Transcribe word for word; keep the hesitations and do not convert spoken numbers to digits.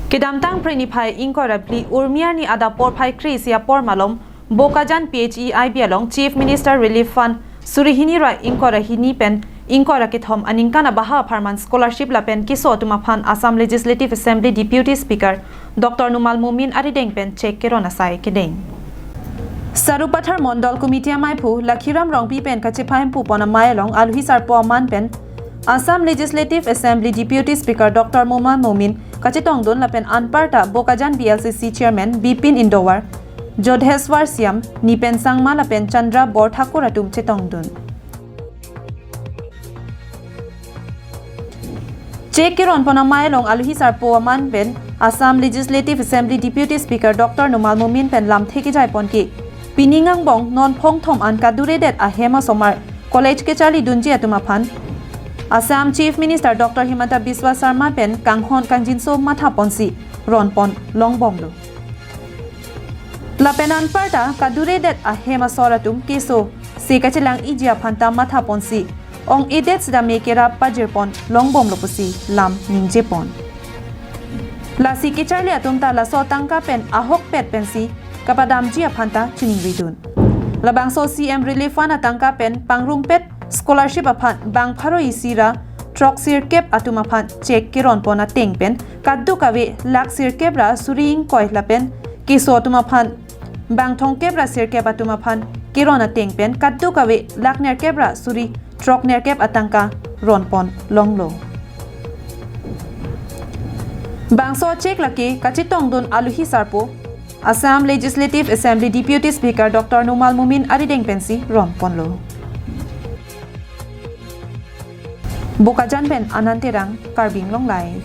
Kedamtang Phre niphai ingkoi ra phli Urmi arni adap porphai kre-isi apor malom Bokajan P H E I B along Chief Minister Relief Fund suri hini ra ingkoi ra hini pen ingkoi ra kethom aningkan abaha apharman scholarship lapen keso atum aphan Assam Legislative Assembly Deputy Speaker Doctor Numal Momin arideng pen cheque keron asai kedeng. Sarupathar Mondol Committee amaiphu Lakhiram Rongpi pen kachephai hemphu pon amei along aluhi sarpo aman pen Assam Legislative Assembly Deputy Speaker Doctor Numal Momin kachetongdun lapen anparta Bokajan B L C C Chairman Bipin Indovar, Jodheswar Siam, Nipen Sangma lapen Chandra Borthakur atum chetongdun. Cheque keron pon amei along aluhi sarpo aman pen Assam Legislative Assembly Deputy Speaker Doctor Numal Momin pen lamthe kejai pon ke pining angbong non phongthom an kaduredet ahem asomar college kecharli dunji atum aphan Assam Chief Minister Doctor Himanta Biswa Sarma pen kanghon kangjinso matha ponsi ron pon longbomlo. Lapen anparta kaduredet ahem asor atum keso se kachelang-iji aphanta matha ponsi ong-edet sitame kerap pajir pon longbomlo pusi lam ningje pon. Lasi kecharli atum ta laso atangka pen ahokpet pensi kapadamji aphanta chiningridun. Labangso C M Relief Fund atangka pen pangrumpet scholarship aphan bang pharo isi ra throksirkep atum aphan cheque keron pon ateng pen kadokave lakh sirkep ra suri ingkoi lapen keso atum aphan bang thomkep ra sirkep atum aphan keron ateng pen kadokave lakh nerkep ra suri throknerkep atangka ron pon longlo. Bangso cheque lake kachetongdun aluhi sarpo Assam Legislative Assembly Deputy Speaker Doctor Numal Momin arideng pensi ron ponlo. Bokajan pen Anand Terang, Karbi Anglong Live.